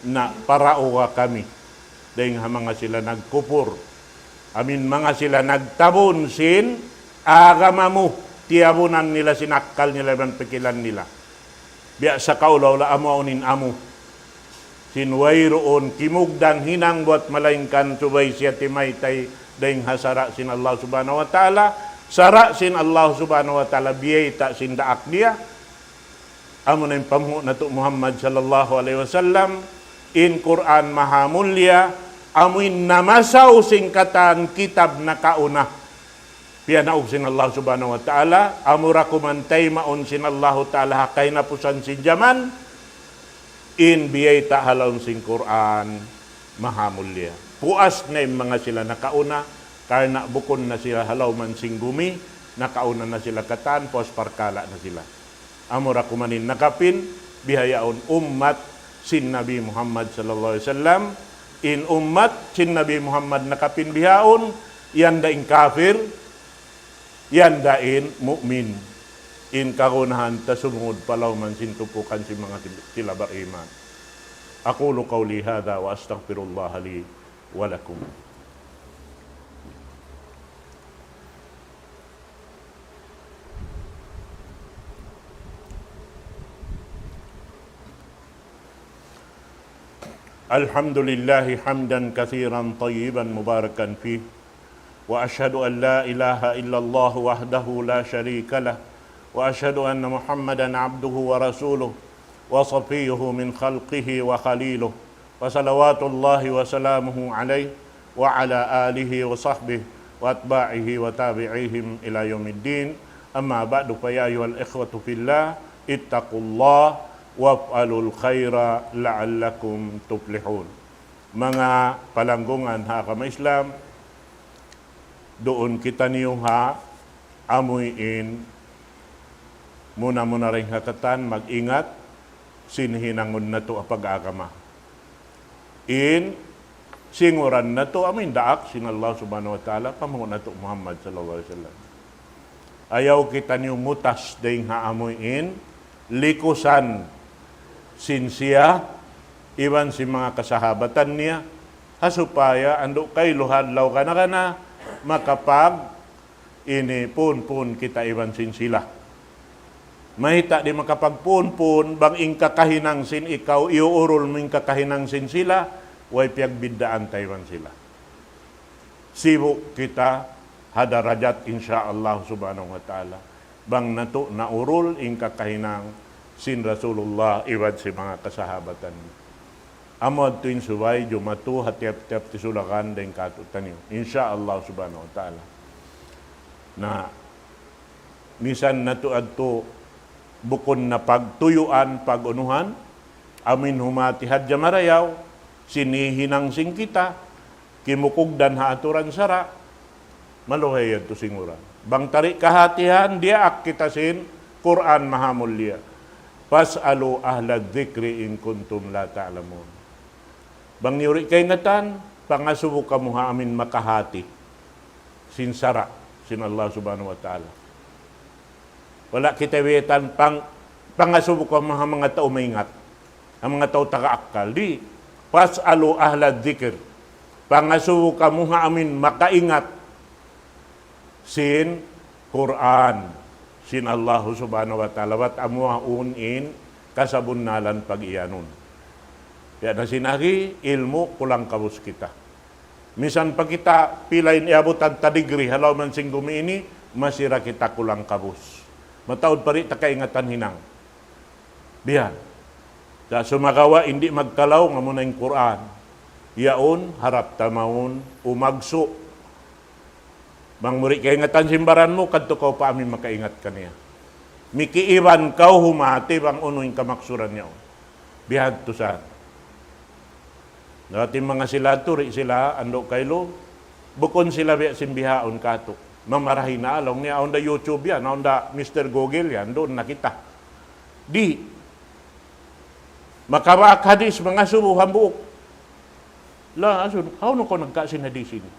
na parauga kami dayn ha manga sila nagkupur. Amin manga sila nagtabun sin agama mu, tiyabunan nila sin akkal nila iban pikilan nila. Biya' sa kaula-ula amu awn in amu. Sin wayruun kimugdan hinang buwat malaingkan subay siya timaytay dayn ha sara' sin Allah Subhanahu wa Ta'ala, sara' sin Allah Subhanahu wa Ta'ala biyayta' sin daak niya, amu na in panghu' natu' Muhammad sallallahu alayhi wasallam, in Qur'an maha mulliya, amu in namasaw sin katan kitab nakauna. Piyanaug sin Allah Subhanahu wa Ta'ala, amura kuman taymaun sin Allahu Ta'ala ha kahinapusan sin jaman, in biyayta' ha lawm sin Qur'an, maha mulliya. Puas na in manga sila nakauna, karna' bukun na sila ha lawm sin gumi, nakauna na sila katan, puas parkala' na sila. Amura kuman in nakapin, bihaun ummat sin Nabi Muhammad sallallahu alayhi wasallam, in ummat sin Nabi Muhammad nakapin bihaun, yan da in kafir, yan da in mu'min. In kagunahan ta sumungud pa lawm sin tumpukan sin manga sila bariman. أقول قولي هذا وأستغفر الله لي ولكم. الحمد لله حمدا كثيرا طيبا مباركا فيه، وأشهد أن لا إله إلا الله وحده لا شريك له، وأشهد أن محمدا عبده ورسوله، وصفيه من خلقه وخليله، وصلوات الله وسلامه عليه وعلى آله وصحبه وأتباعه وتابعيهم إلى يوم الدين. أما بعد، فيا أيها الإخوة في الله، اتقوا الله وافعلوا الخير لعلكم تفلحون. Manga palanggungan ha agama Islam, duun kitaniyu ha amuin muna-muna dayn ha katan mag-ingat sin hinangun natu' ha pag-agama. In singuran natu' amuin daak sin Allah Subhanahu wa Ta'ala, panghu' natu' Muhammad sallallahu alayhi wasallam. Ayaw kitaniyu mutas dayn ha amuin likusan sin siya iban sin manga kasahabatan niya, ha supaya andu' kailu ha adlaw kana-kana makapag ini puun-puun kita iban sin sila. Mayta' di' makapagpuun-puun bang in kakahinang sin ikaw, iyuurul mu in kakahinang sin sila, way piyagbiddaan ta iban sila. Sibu' kita ha darajat, insya Allah Subhanahu wa Ta'ala. Bang natu' naurul in kakahinang sin Rasulullah iban sin manga kasahabatan. Amu yadtu in subay jumatu ha tiyap-tiyap tisulakan dayn kātu'niyu. Insya Allah Subhanahu wa Ta'ala. Na, misan natu' yadtu bukun na pagtuyuan, pag-unuhan, amuin humati hadja marayaw, sin hihinang sin kita, kimukugdan ha aturan sara', maluhay yadtu singuran. Bang ta di' kahatihan, diyaak kita sin Qur'an maha mulliya. فاسألوا أهل الذكر إن كنتم لا تعلمون. Bang niyu di' kaingatan, pangasubu kamu ha amuin makahati sin sara' sin Allah Subhanahu wa Ta'ala. Wala' kita wiyatan pang, pangasubu kamu ha manga tau maingat, ha manga tau taga akkal. Di', فاسألوا أهل الذكر. Pangasubu kamu ha amuin makaingat sin Qur'an, sin Allah Subhanahu wa Ta'ala, bat amu awn in kasabunnalan pag-iyanun. Biya' na sin agi, ilmu' kulang kabus kita. Misan pa kita pila in iyabutan ta degree ha lawm sin gumi ini, masi ra kita kulang kabus. Mataud pa di' ta kaingatan hinang. Biya' yan. Sa' sumagawa' in di' magkalaw, amu na in Qur'an. Yaun, harap ta mawn umagsu'. Bang mu di' kaingatan sin baran mu, kadtu kaw pa amuin makaingat kaniya. Mikiiban kaw humati bang unu in kamaksuran niya. Bihadtu sa. Dating manga sila tu, di' sila andu' kailu, bukun sila biya' sin bihaun katu'. Mamarahi na laung niya, awn da YouTube yan, awn da Mister Google yan, duun na kita. Di'. Makabak hadis, mangasubu hambuuk. La, asun, hawnu kaw nagka sin hadis ini?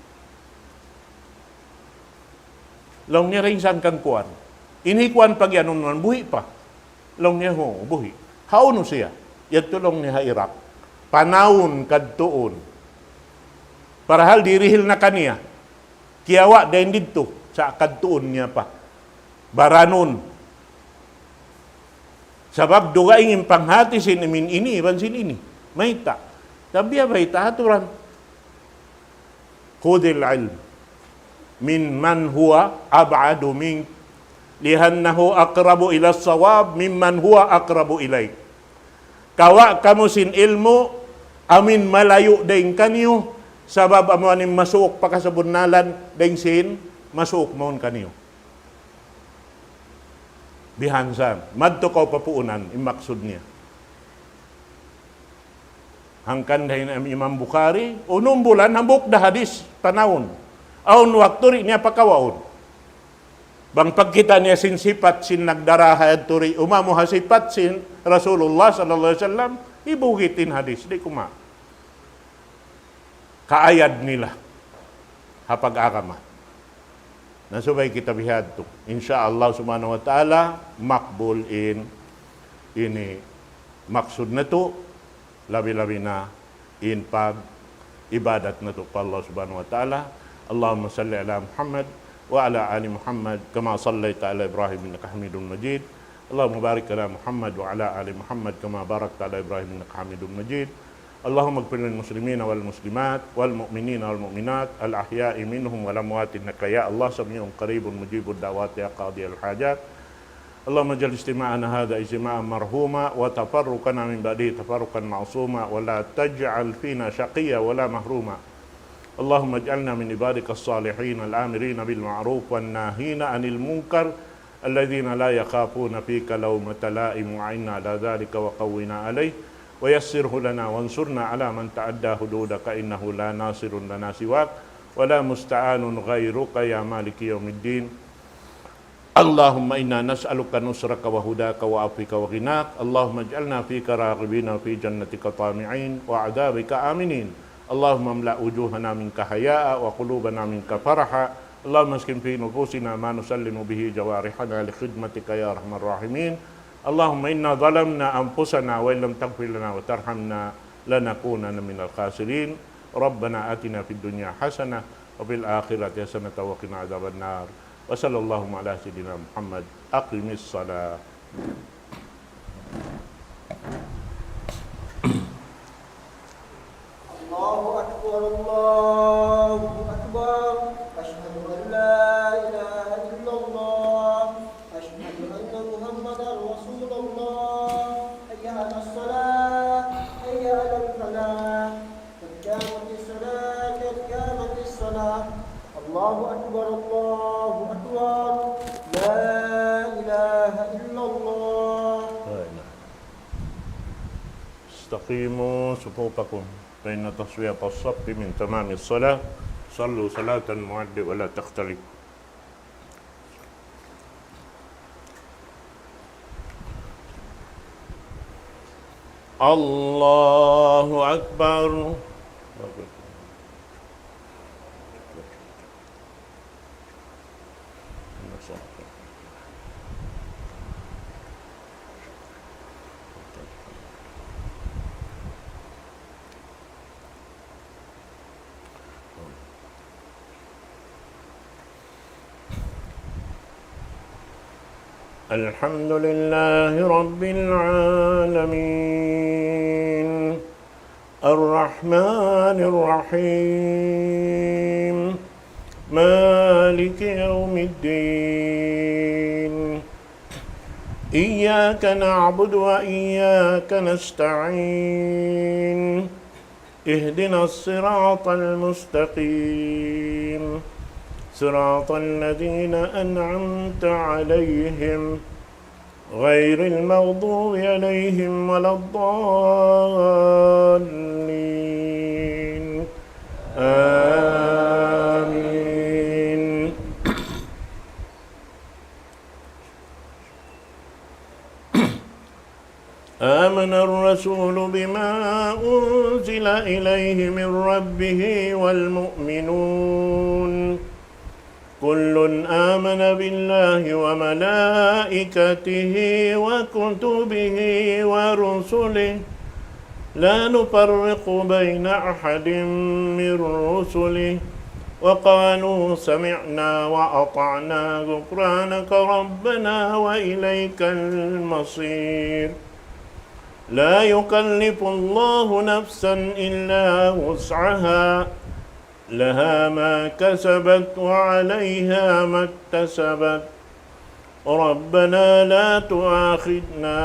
Laung niya, "Dayn saan ka kuwan?" "In hi kuwan pagiyanun man, buhi' pa." Laung niya, "Huun, buhi'." "Hawnu siya?" "Yadtu," laung niya, "ha Iraq." Panawun kadtuun. Parahal dihil na kaniya. Kiyawa' dayn didtu, sa' kadtuun niya pa. Baranun. Sabab dugaing in panghati sin amin ini, iban sin ini. Mayta'? Tabiya' bayta' aturan. خذ العلم ممن هو أبعد منك، لأنه أقرب إلى الصواب ممن هو أقرب إليك. Kawa' kamu sin ilmu', amin malayu' dayn kaniyu, sabab amu in masuuk pa kasabunnalan, dayn sin masuuk mawn kaniyu. Bihan sa, madtu kaw pa puunan, in maksud niya. Hangkan dayn Imam Bukhari, unum bulan hambuuk da hadis, tanawun. Awn waktu di' niya pakawaun. Bang pagkita' niya sin sipat sin nagdara ha yadtu di', umamu ha sipat sin Rasulullah sallallahu alayhi wasallam, ibugit in hadis, di' kuma. Kaayad nila ha pag-agama. Na subay kita bihadtu. Insya Allah subhanahu wa ta'ala, makbul in ini maksud natu', labi-labi na in pag-ibadat natu' pa Allah subhanahu wa ta'ala. اللهم صل على محمد وعلى آل محمد كما صليت على إبراهيم إنك حميد مجيد. اللهم بارك على محمد وعلى آل محمد كما باركت على إبراهيم إنك حميد مجيد. اللهم اغفر للمسلمين والمسلمات والمؤمنين والمؤمنات الأحياء منهم والأموات إنك يا الله سميع قريب مجيب الدعوات يا قاضي الحاجات. اللهم اجعل اجتماعنا هذا اجتماعا مرحوما وتفرقنا من بعده تفرقا معصوما ولا تجعل فينا شقيا ولا محروما. اللهم اجعلنا من عبادك الصالحين الآمرين بالمعروف والناهين عن المنكر الذين لا يخافون فيك لومة لائم وأعنا على ذلك وقونا عليه ويسره لنا وانصرنا على من تعدى حدودك إنه لا ناصر لنا سواك ولا مستعان غيرك يا مالك يوم الدين. اللهم إنا نسألك نصرك وهداك وعفوك وغناك. اللهم اجعلنا فيك راغبين وفي جنتك طامعين وعذابك آمنين. اللهم املأ وجوهنا منك حياء وقلوبنا منك فرحا. اللهم اسكن في نفوسنا ما نسلم به جوارحنا لخدمتك يا أرحم الراحمين. اللهم إنا ظلمنا أنفسنا وإن لم تغفر لنا وترحمنا لنكونن من الخاسرين. ربنا آتنا في الدنيا حسنة وفي الآخرة حسنة وقنا عذاب النار. وصلى الله على سيدنا محمد. أقم الصلاة. الله أكبر، الله أكبر. أشهد أن لا إله إلا الله. أشهد أن محمدا رسول الله. حي على الصلاة، حي على الفلاح. قد قامت الصلاة، قد قامت الصلاة. الله أكبر، الله أكبر. لا إله إلا الله. استقيموا صفوفكم، فإن تسوية الصف من تمام الصلاة. صلوا صلاة المعد ولا تختلفوا. الله أكبر. الحمد لله رب العالمين. الرحمن الرحيم. مالك يوم الدين. إياك نعبد وإياك نستعين. اهدنا الصراط المستقيم. صراط الذين أنعمت عليهم غير المغضوب عليهم ولا الضالين. آمين. آمن الرسول بما أنزل إليه من ربه والمؤمنون. كل آمن بالله وملائكته وكتبه ورسله لا نفرق بين أحد من رسله وقالوا سمعنا وأطعنا غفرانك ربنا وإليك المصير. لا يكلف الله نفسا إلا وسعها، لها ما كسبت وعليها ما اكتسبت. ربنا لا تؤاخذنا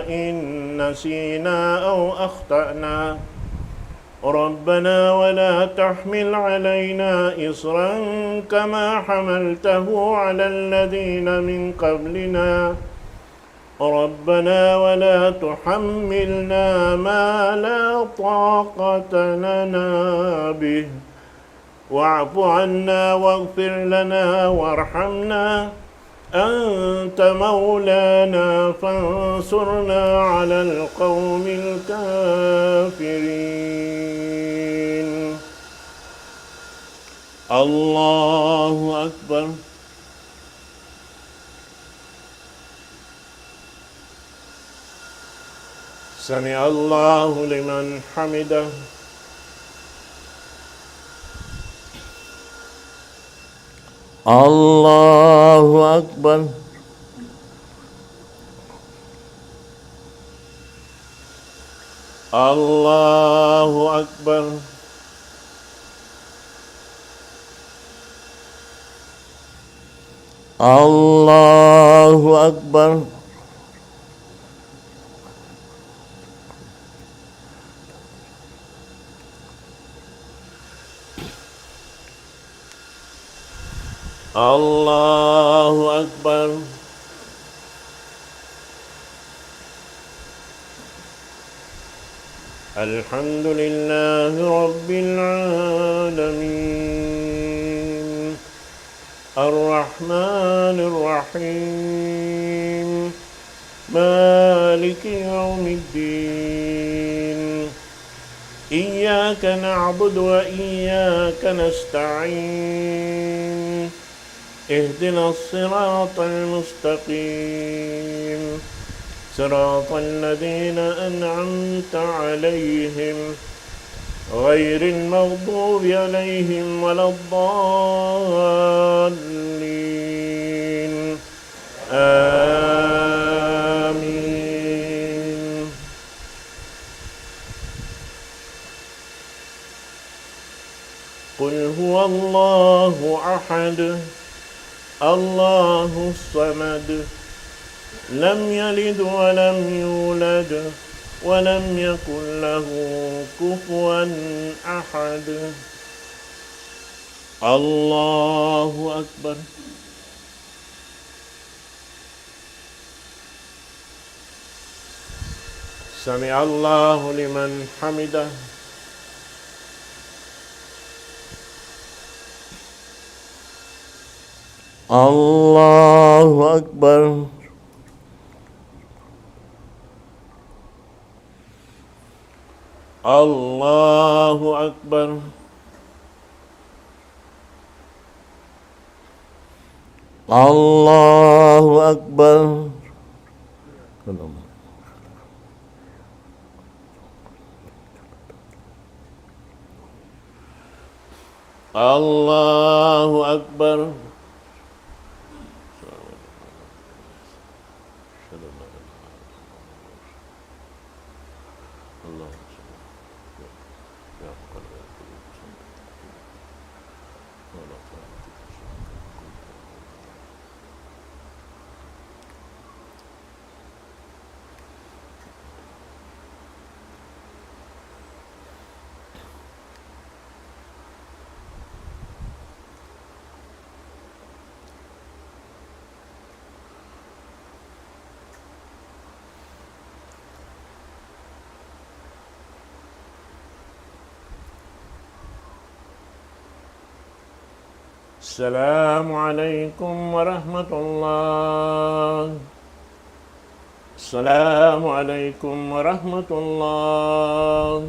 إن نسينا أو أخطأنا. ربنا ولا تحمل علينا إصرا كما حملته على الذين من قبلنا. ربنا ولا تحملنا ما لا طاقة لنا به. واعف عنا واغفر لنا وارحمنا أنت مولانا فانصرنا على القوم الكافرين. الله أكبر. سمع الله لمن حمده. الله أكبر. الله أكبر. الله أكبر. الله أكبر. الحمد لله رب العالمين. الرحمن الرحيم. مالك يوم الدين. إياك نعبد وإياك نستعين. اهدنا الصراط المستقيم. صراط الذين أنعمت عليهم غير المغضوب عليهم ولا الضالين. آمين. قل هو الله أحد، الله الصمد، لم يلد ولم يولد، ولم يكن له كفوا أحد. الله أكبر. سمع الله لمن حمده. الله أكبر. الله أكبر. الله أكبر. الله أكبر. السلام عليكم ورحمة الله. السلام عليكم ورحمة الله.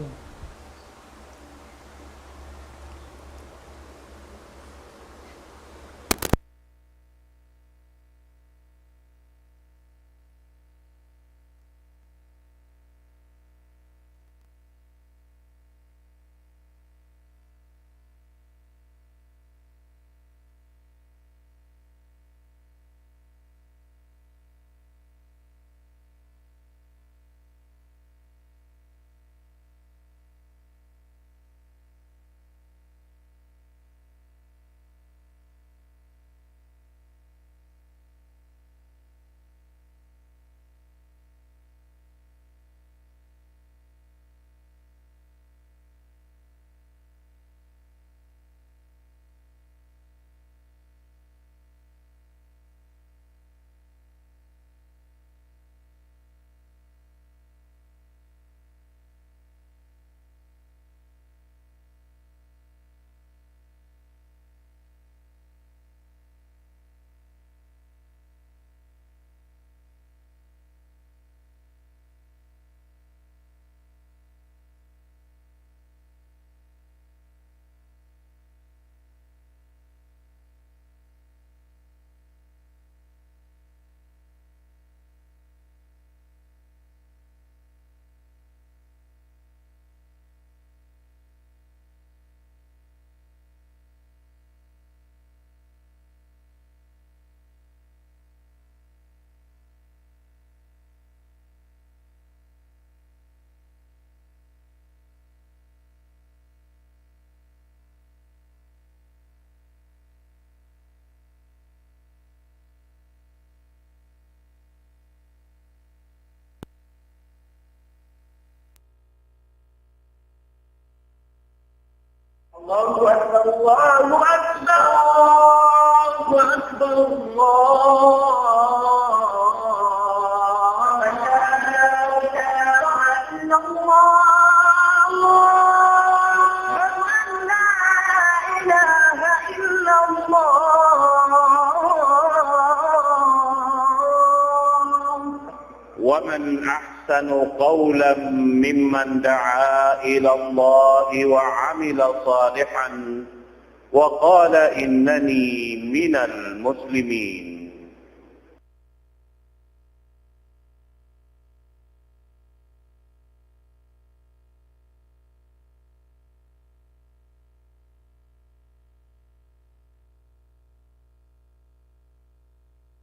الله أكبر، الله أكبر، الله أكبر، الله أكبر. أشهد أن لا إله إلا الله. أشهد أن لا إله إلا الله. ومن أحسن قولا ممن دعا إلى الله وعمل صالحا وقال إنني من المسلمين.